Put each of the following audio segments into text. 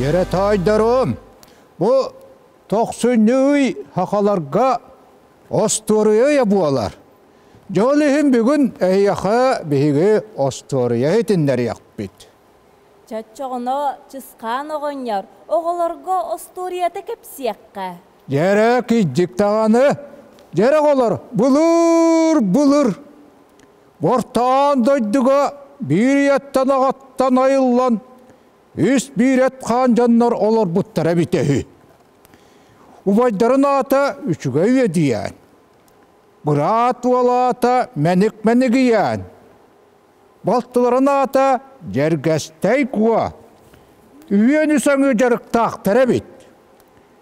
Дьэрэ таайдарым, бу тохсунньу ый сахаларга остуоруйа буолар. Дьол иһин бүгүн эһиэхэ биһиги остуоруйа иһитиннэриэхпит. Чоччоҕуна Чысхаан оҕонньор оҕолорго остуоруйата кэпсиэххэ. Дьэрэ кийдик даҕаны, дьэрэ оҕолор былыр-былыр Бортаан дойдуга биир ийэттэн аҕаттан айыллан үс биир эт хаан дьоннор олорбуттара эбитэ үһү. Убайдарын аата Үчүгэй Үөдүйээн, быраат уол аата Мэник Мэнигийээн, Балтыларын аата Дьэргэстэй Куо. Үһүөн үс аҥыы дьарыктаахтар эбит.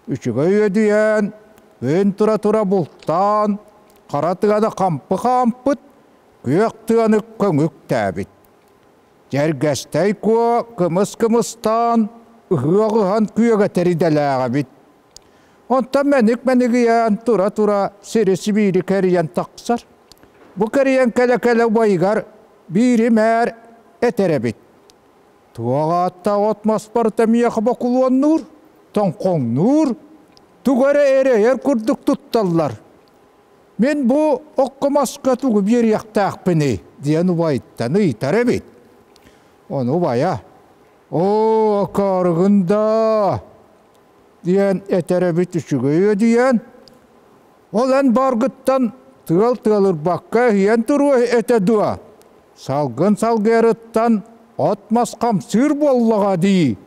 Үчүгэй үөдүйэн, күн тура-тура бултаан, хара тыаны хампы хаампыт, күөх тыаны көҥүктээбит. Дьэргэстэй Куо кымыс кымыстаан, ыһыах ыһан күөгэтэр идэлээх эбит. Онтон мэник мэнигийэн тура-тура сири-сибиири кэрийэн тахсар. Бу кэрийэн кэлэ-кэлэ убайыгар биири мээр этэр эбит. Туох ааттаах от мас барыта миэхэ бокулуоннуур, тоҥхоҥнуур, тугу эрэ эрэйэр курдук тутталлар. Мин бу окко маска тугу биэриэхтээхпиний диэн убайыттан ыйытар эбит. Ону убайа, «Оо, акаарыгын даа, диэн этэр эбит үчүгэй үөдүйэн, ол эн бааргыттан тыал тыалырбакка иһийэн туруо этэ дуо? Салгын салгыарыттан от-мас хамсыыр буоллаҕа дии.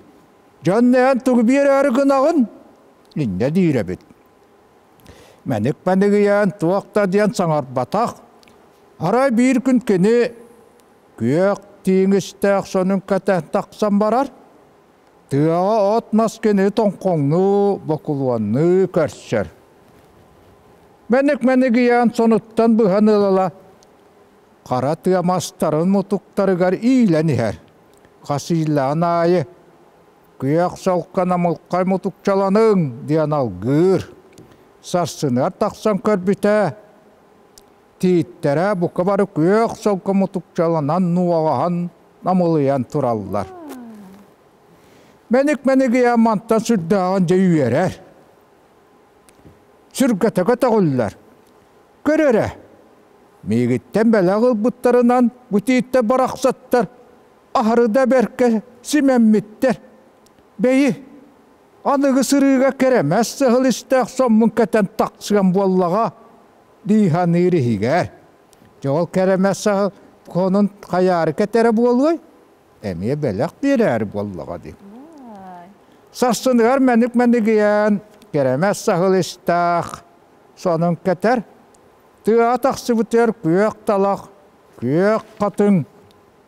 Дьон эн тугу биэрээри гынаҕын? Иннэ диир эбит. Мэник паныгыйан туох да диэн саҥарбатах. Арай биир күн кини күөх тииҥ истээх сонун кэтэн тахсан барар. Тыаҕа от-мас кини тоҥхоҥнуу, бокулуоннуу көрсөр. Мэник-мэник ыйаан сонуттан быһан ылала, хара тыа мастарын мутуктарыгар иилэн иһэр. Хас ииллэҕин аайы «Күөх солко намылхай мутукчаланыҥ» диэн алгыыр. Сарсыныгар тахсан көрбүтэ, тииттэрэ бука бары күөх солко мутукчаланан нуоҕаһан намылыйан тураллар. Мэник-мэник ыйа мантан сүрдээҕин дьэ үөрэр. Сүргэтэ көтөҕүллэр. Көр эрэ, миигиттэн бэлэх ылбыттарынан бу тииттэр барахсаттар аһары да бэркэ симэммиттэр. Бэйи, аныгы сырыыга кэрэмэс сыһыл истээх соммун кэтэн тахсыам буоллаҕа дии саныыр иһигэр. Дьэ ол кэрэмэс саһыл конун хайаары кэтэрэ буолуой? Эмиэ бэлэх биэрээри буоллаҕа дии. Сарсыныгар мэник мэнигийэн, кэрэмэс саһыл истээх, сонун кэтэр, тыаҕа тахсыбытыгар күөх талах, күөх хатыҥ,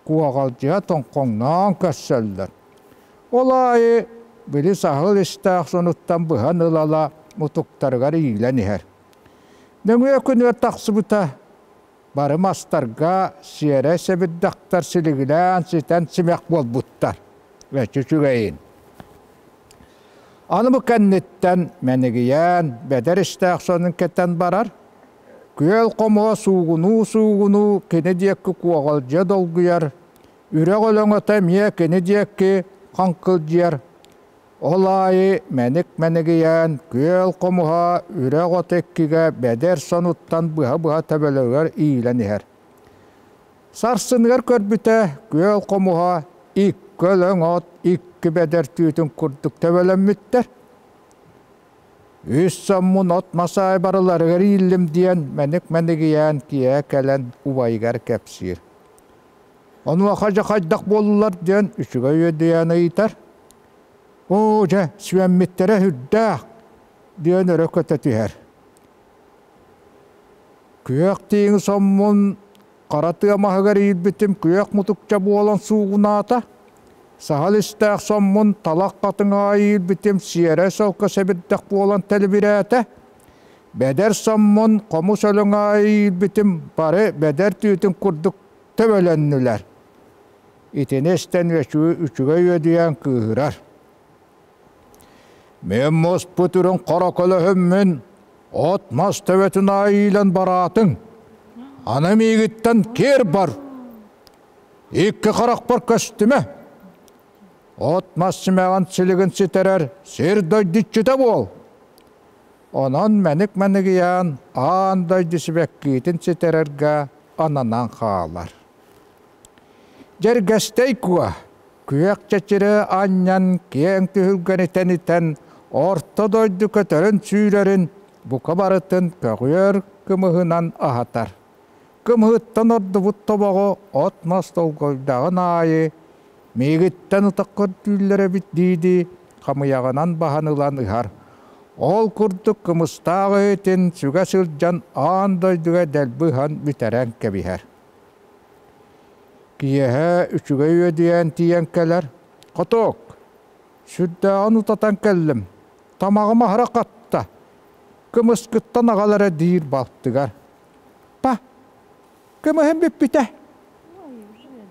куоҕалдьыһа тоҥхоҥноон көрсөллөр. Ол аайы били саһыл истээх сонуттан быһан ылала мутуктарыгар иилэн иһэр. Нөҥүө күнүгэр тахсыбыта бары мастарга сиэрэ сэбирдэхтэр силигилээн ситэн симэх буолбуттар. Эчи үчүгэйин. Аны бу кэнниттэн мэнигийээн бэдэр истээх сонун кэтэн барар. Күөл хомуһа суугунуу-суугунуу кини диэки куоҕалдьыйа долгуйар, үрэх өлөҥөтө эмиэ кини диэки хаҥкылдьыйар. Ол аайы мэник-мэнигийээн күөл хомуһа үрэх от иккигэ бэдэр сонуттан быһа-быһа төбөлөрүгэр иилэн иһэр. Сарсыныгар көрбүтэ күөл хомуһа икки өлөҥ от икки бэдэр түүтүн курдук төбөлөммүттэр. Үс соммун от масаай барыларыгар ииллим диэн мэник-мэнигийээн киэһэ кэлэн убайыгар кэпсиир. Онуоха дьэ хайдах буоллулар диэн үчүгэй үөдүйээн ыйытар. Оо, дьэ, сүөммүттэрэ сүрдээх, диэн өрө көтө түһэр. Күөх тииҥ соммун хара тыа маһыгар иирбитим күөх мутукча буолан суугунаата. Саһыл истээх соммун талах хатыҥаҕа иирбитим сиэрэй солко сэбирдэх буолан тэлибирээтэ. Бэдэр соммун хомус өлөҥө иирбитим бары бэдэр түүтүн курдук төбөлөннүлэр. Итини истэн үчүгэй үөдүйэн кыыһырар. Мен муспут үрүҥ хара көлөһүммүн от-мас төбөтүн аайы иилэн бараатыҥ. Аны миигиттэн киэр бар. Икки харахпар көстүмэ. От-мас симэҕин силигин ситэрэр сир дойду иччитэ буол. Онон мэник мэнигийээн аан дойду сибэккиитин ситэрэргэ ананан хаалар. Дьэргэстэй куо, күөх чэчири анньан киэҥ түһүлгэни тэнитэн орто дойду көтөрүн-сүүрэрин бука барытын көҕүөр кымыһынан аһатар. Кымыһыттан ордубут тобоҕу от-мас долгуйдаҕын аайы миигиттэн утах көрдүүллэр эбит дии-дии хамыйаҕынан баһан ылан ыһар. Ол курдук кымыстаах иһитин сүгэ сылдьан аан дойдуга дэлби ыһан бүтэрэн кэбиһэр. Киэһэ үчүгэй үөдүйээн тиийэн кэлэр. Хотуок, сүрдээҕин утатан кэллим. Тамаҕым аһара хатта. Кымыскыттан аҕал эрэ диир балтыгар. Па, кымыһым бүппүтэ.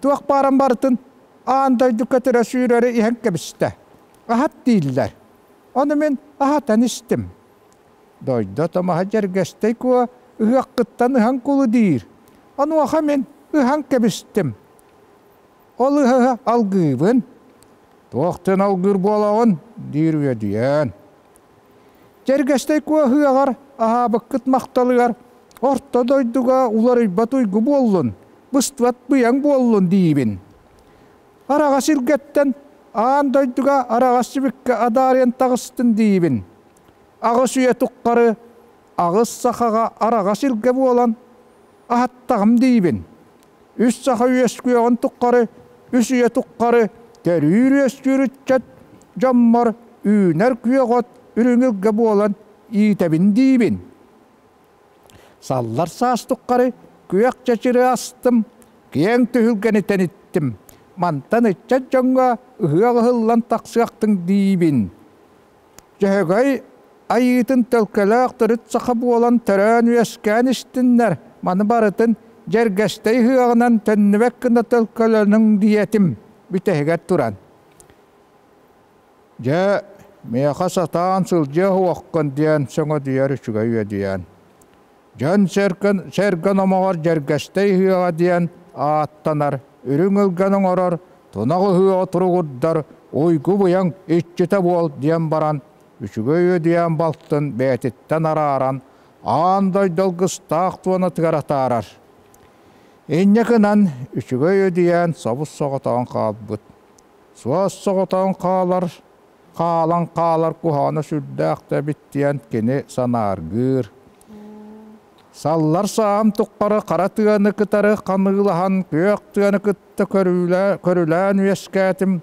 Туох бааран барытын аан дойду көтөрө сүүрэри иһэн кэбистэ. Аһат дииллэр. Ону мин аһатан истим. Дойду томаһа Дьэргэстэй куо ыһыаххыттан ыһан кулу диир. Онуоха мин ыһан кэбистим. Ол ыһыһы алгыыбын. Туохтан алгыыр буолаҕын? диир үөдүйээн. Дьэргэстэй куо ыһыаҕар аһаабыккыт махталыгар орто дойдуга уларыйбат уйгу буоллун, быстыбат быйаҥ буоллун диибин. Араҕас илгэттэн аан дойдуга араҕас сибиккэ адаарыйан таҕыстын диибин. Аҕыс үйэ туххары аҕыс сахаҕа араҕас илгэ буолан аһаттаҕым диибин. Үс саха үөскүөҕүн туххары, үс үйэ туххары төрүүр үөскүүр ыччат дьоммор үүнэр күөх от үрүҥ илгэ буолан иитэбин диибин. Саллар саас туххары күөх чэчири астым, киэҥ түһүлгэни тэниттим. Мантан ыччат дьоҥҥо ыһыах ыһыллан тахсыахтыҥ диибин. Дьөһөгөй айыытын төлкөлөөх төрүт саха буолан төрөөн-үөскээн истиннэр, маны барытын Дьэргэстэй ыһыаҕынан төннүбэт гына төлкөлөнүҥ диэтим бүтэһигэр туран. Дьэ, миэхэ сатаан сылдьыа уоххун диэн сөҥөдүйэр үчүгэй үөдүйээн. Дьон сэргэн омоҕор Дьэргэстэй ыһыаҕа диэн ааттанар, үрүҥ ылган оҥорор, тунах ыһыаҕы туругурдар, уйгу-быйаҥ иччитэ буол диэн баран, үчүгэй үөдүйээн балтын бэйэтиттэн арааран, аан дойду алгыстаах туонатыгар атаарар. Инньэ гынан үчүгэй үөдүйээн собус-соҕотоҕун хаалбыт. Суос-соҕотоҕун хаалар, хаалан хаалар куһаҕана сүрдээх да эбит диэн кини санааргыыр. Саллар саам туххары хара тыаны кытары ханыылаһан күөх тыаны кытта көрүлээн үөскээтим.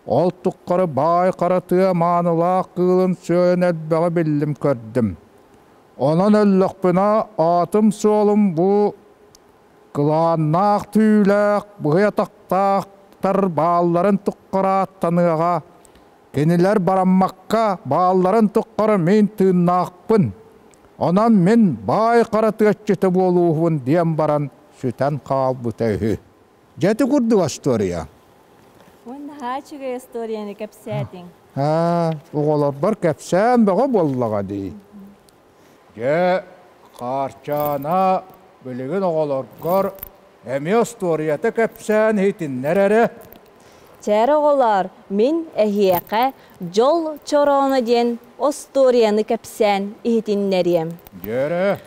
Ол туххары баай хара тыа маанылаах кыылын сүөн элбэҕи биллим көрдүм. Онон өллөхпүнэ аатым-суолум бу Кылааннаах түүлээх, быһый атахтаахтар баалларын туххарааттаныаҕа, кинилэр бараммакка баалларын туххара мин тыыннаахпын. Онон мин баай хара тыаччыта буолууһун диэн баран сүтэн хаалбыта үһү. Дьэ ити курдук остуоруйа. Уонна наһаа үчүгэй остуоруйаны кэпсээтиҥ. Аа, оҕолорбор кэпсээн бөҕө буоллаҕа дии. Дьэ, Хаарчаана, билигин оҕолоргор эмиэ остуоруйата кэпсээн иһитиннэр эрэ. Чээр оҕолоор, мин эһиэхэ Дьол чорооно диэн остуоруйаны кэпсээн иһитиннэриэм. Дьэ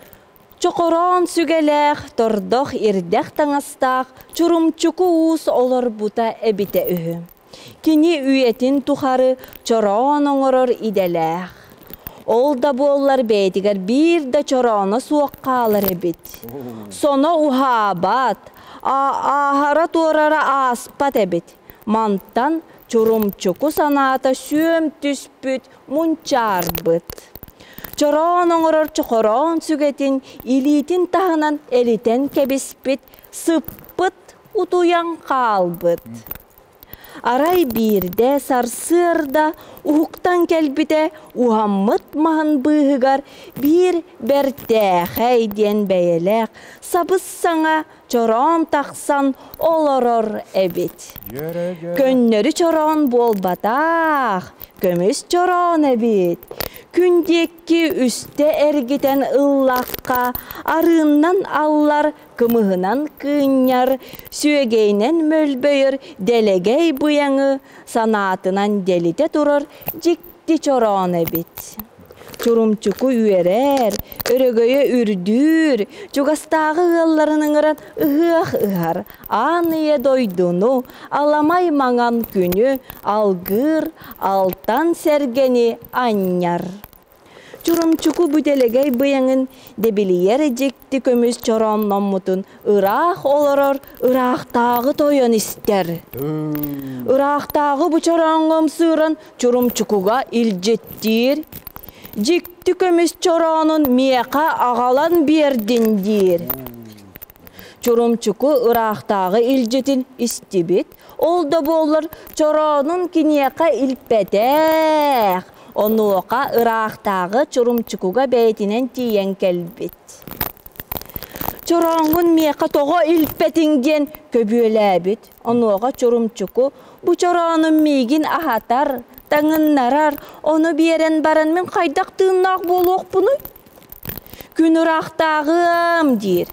Чохороон сүгэлээх, тордох ирдэх таҥастаах Чурумчуку уус олорбута эбитэ үһү. Кини үйэтин тухары чороон оҥорор идэлээх. Ол да буоллар бэйэтигэр биир да чорооно суох хаалар эбит. Соно уһаабат, ааһара-туорара ааспат эбит. Мантан чурумчуку санаата сүөм түспүт, мунчаарбыт. Чороон оҥорор чохороон сүгэтин илиитин таһынан элитэн кэбиспит, сыппыт, утуйан хаалбыт. Арай биирдэ сарсыарда уһуктан кэлбитэ уһаммыт маһын быыһыгар биир бэртээхэй диэн бэйэлээх сабыс-саҥа чороон тахсан олорор эбит. Көннөрү чороон буолбатах, көмүс чороон эбит. Күн диэки үстэ эргитэн ыллахха, арыыннан аллар, кымыһынан кыынньар, сүөгэйинэн мөлбөйөр дэлэгэй быйаҥы санаатынан дэлитэ турар дьикти чороон эбит. Чурумчуку үөрэр, өрөгөйө үрдүүр, чугастааҕы ыалларын ыҥыран ыһыах ыһар, аан ийэ дойдуну, аламай маҥан күнү алгыыр, алтан сэргэни анньар. Чурумчуку бүтэлэгэй быйаҥын дэбилийэр дьикти көмүс чороонноммутун ыраах олорор ыраахтааҕы тойон истэр. Ыраахтааҕы бу чорооҥҥо ымсыыран Чурумчукуга илдьиттиир. Дьикти көмүс чороонун миэхэ аҕалан биэрдин диир. Чурумчуку ыраахтааҕы илдьитин истибит, ол да буоллар чороонун киниэхэ илпэтэх. Онуоха ыраахтааҕы Чурумчукуга бэйэтинэн тиийэн кэлбит. Чорооҥҥун миэхэ тоҕо илпэтиҥ диэн көбүөлээбит. Онуоха Чурумчуку бу чороонум миигин аһатар, таҥыннарар, ону биэрэн баран мин хайдах тыыннаах буолуохпунуй? Күн ыраахтааҕыам диир.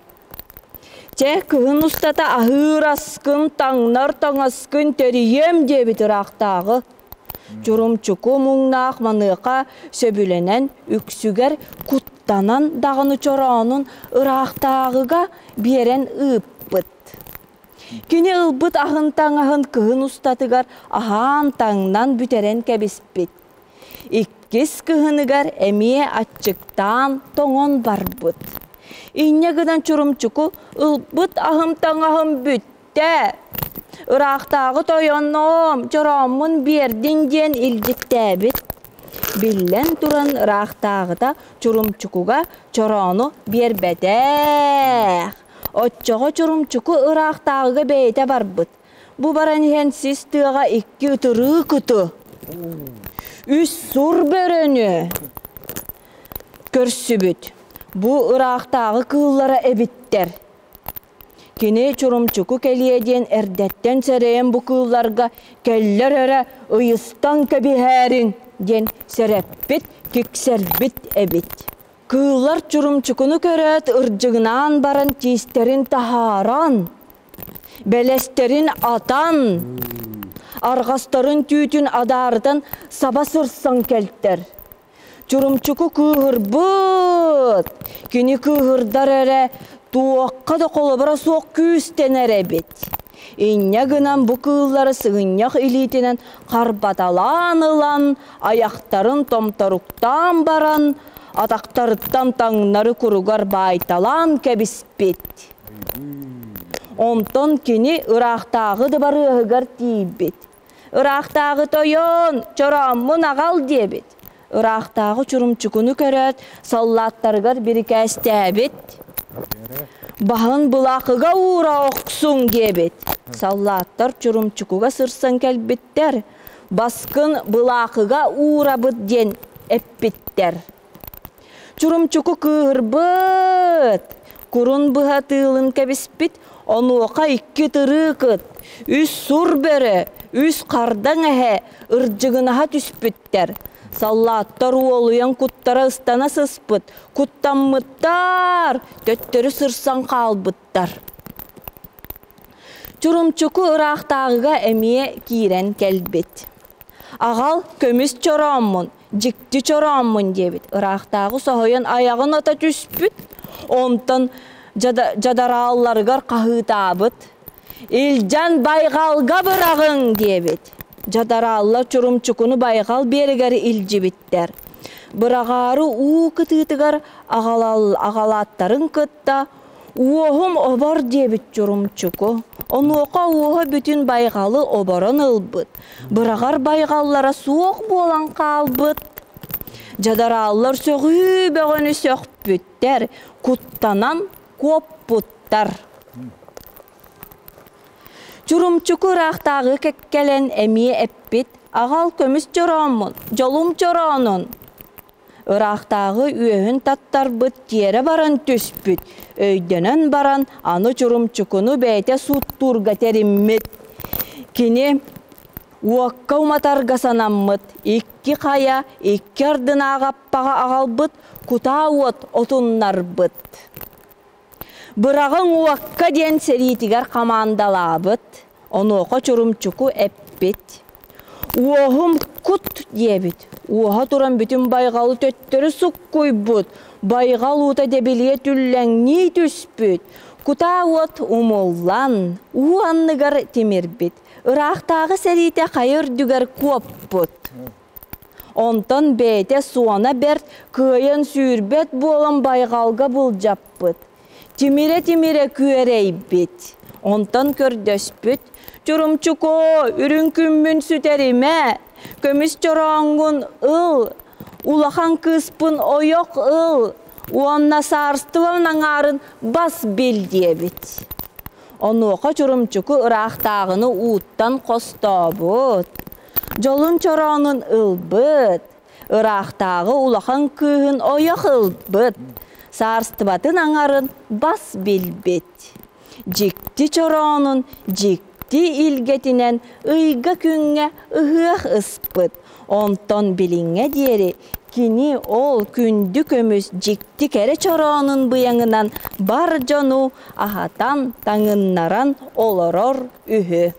Чэ, кыһын устата аһыыр аскын, таҥнар таҥаскын тэрийиэм диэбит ыраахтааҕы. Чурумчуку муҥнаах маныаха сөбүлэнэн үксүгэр куттанан даҕаны чороонун ыраахтааҕыга биэрэн ыыппыт. Кини ылбыт аһын таҥаһын кыһын устатыгар аһаан-таҥнан бүтэрэн кэбиспит. Иккис кыһыныгар эмиэ аччыктаан тоҥон барбыт. Инньэ гынан Чурумчуку ылбыт аһым таҥаһым бүттэ. Ыраахтааҕы тойонноом, чорооммун биэрдин диэн илдьиттээбит. Биллэн туран ыраахтааҕыта Чурумчукуга чороону биэрбэтэх. Оччоҕо Чурумчуку ыраахтааҕыга бэйэтэ барбыт. Бу баран иһэн сис тыаҕа икки ытырыы кыты, үс сур бөрөнү көрсүбүт. Бу ыраахтааҕы кыыллара эбиттэр. Кини Чурумчуку кэлиэ диэн эрдэттэн сэрэйэн бу кыылларга кэллэр эрэ ыйыстан кэбиһээриҥ диэн сэрэппит, киксэрбит эбит. Кыыллар Чурумчукуну көрөөт ырдьыгынаан баран тиистэрин таһааран, бэлэстэрин атан, арҕастарын түүтүн адаарытан саба сырсан кэлтэр. Чурумчуку кыыһырбыт, кини кыыһырдар эрэ туохха да холобура суох күүстэнэр эбит. Инньэ гынан бу кыыллары сыгынньах илиитинэн харбаталаан ылан, айахтарын томторуктаан баран, атахтарыттан таҥнары куругар баайталаан кэбиспит. Онтон кини ыраахтааҕы дыбарыаһыгар тиийбит. Ыраахтааҕы тойон, чорооммун аҕал диэбит. Ыраахтааҕы чурумчукуну көрөөт, саллааттарыгар бирикээстээбит. Баһын былаахыга уура охсуҥ диэбит. Саллааттар чурумчукуга сырсан кэлбиттэр. Баскын былаахыга уурабыт диэн эппиттэр. Чурумчуку кыыһырбыт, курун быһа тыылын кэбиспит, онуоха икки тырыы кыт, үс сур бөрө, үс хардаҥ эһэ ырдьыгынаһа түспүттэр. Саллааттар уолуйан куттара ыстана сыспыт, куттаммыттар, төттөрү сырсан хаалбыттар. Чурумчуку ыраахтааҕыга эмиэ киирэн кэлбит. Аҕал көмүс чорооммун, дьикти чорооммун диэбит. Ыраахтааҕы соһуйан айаҕын ата түспүт, онтон дьадараалларыгар хаһыытаабыт. Илдьэн байҕалга быраҕыҥ диэбит. Дьадарааллар чурумчукуну байҕал биэригэр илдьибиттэр. Быраҕаары уу кытыытыгар аҕалааттарын кытта Уоһум обор диэбит Чурумчуку. Онуоха уоһа бүтүн байҕалы оборон ылбыт. Быраҕар байҕаллара суох буолан хаалбыт. Дьадарааллар сөҕүү бөҕөнү сөхпүттэр, куттанан куоппуттар. Чурумчуку ыраахтааҕы кэккэлэн эмиэ эппит, аҕал көмүс чорооммун, дьолум чороонун. Ыраахтааҕы үөһүн таттарбыт тиэрэ баран түспүт, өйдөнөн баран аны Чурумчукуну бэйэтэ сууттуурга тэриммит. Кини Уокка уматарга санаммыт, икки хайа икки ардынааҕы аппаҕа аҕалбыт, кутаа уот отуннарбыт. Быраҕыҥ уокка диэн сэриитигэр хамаандалаабыт, онуоха Чурумчуку эппит: «Уоһум кут» диэбит, уоһа туран бүтүн байҕалы төттөрү суккуйбут, байҕал уута дэбилийэ түллэҥнии түспүт, кутаа уот умуллан, уу анныгар тимирбит, ыраахтааҕы сэриитэ хайа үрдүгэр куоппут. Онтон бэйэтэ суона бэрт кыайан сүүрбэт буолан байҕалга былдьаппыт. Тимирэ-тимирэ күөрэйбит. Онтон көрдөспүт: «Чурумчукоо, үрүҥ күммүн сүтэримэ, көмүс чорооҥҥун ыл, улахан кыыспын ойох ыл уонна саарыстыбам аҥаарын бас бил» диэбит. Онуоха Чурумчуку ыраахтааҕыны ууттан хостообут, дьолун чороонун ылбыт, ыраахтааҕы улахан кыыһын ойох ылбыт, саарыстыбатын аҥарын бас билбит. Дьикти чороонун дьикти илгэтинэн ыйга-күҥҥэ ыһыах ыспыт. Онтон билиҥҥэ диэри кини ол күндү көмүс дьикти кэрэ чороонун быйаҥынан бар дьону аһатан, таҥыннаран олорор үһү.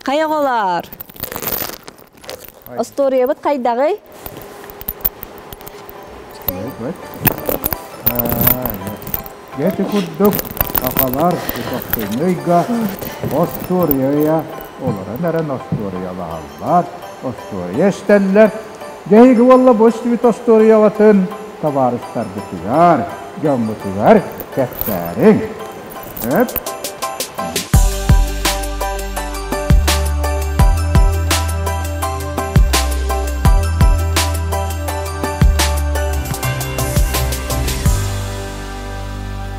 Хайа оҕолоор? Остуоруйабыт хайдаҕый? Ити курдук сахалар ытахтыҥыйга остуоруйа олорон эрэн остуоруйалаһаллар, остуоруйа истэллэр. Дьэ, уолла бу истибит остуоруйаҕытын табаарыстарбытыгар, дьоммутугар кэпсээриҥ. Сөп?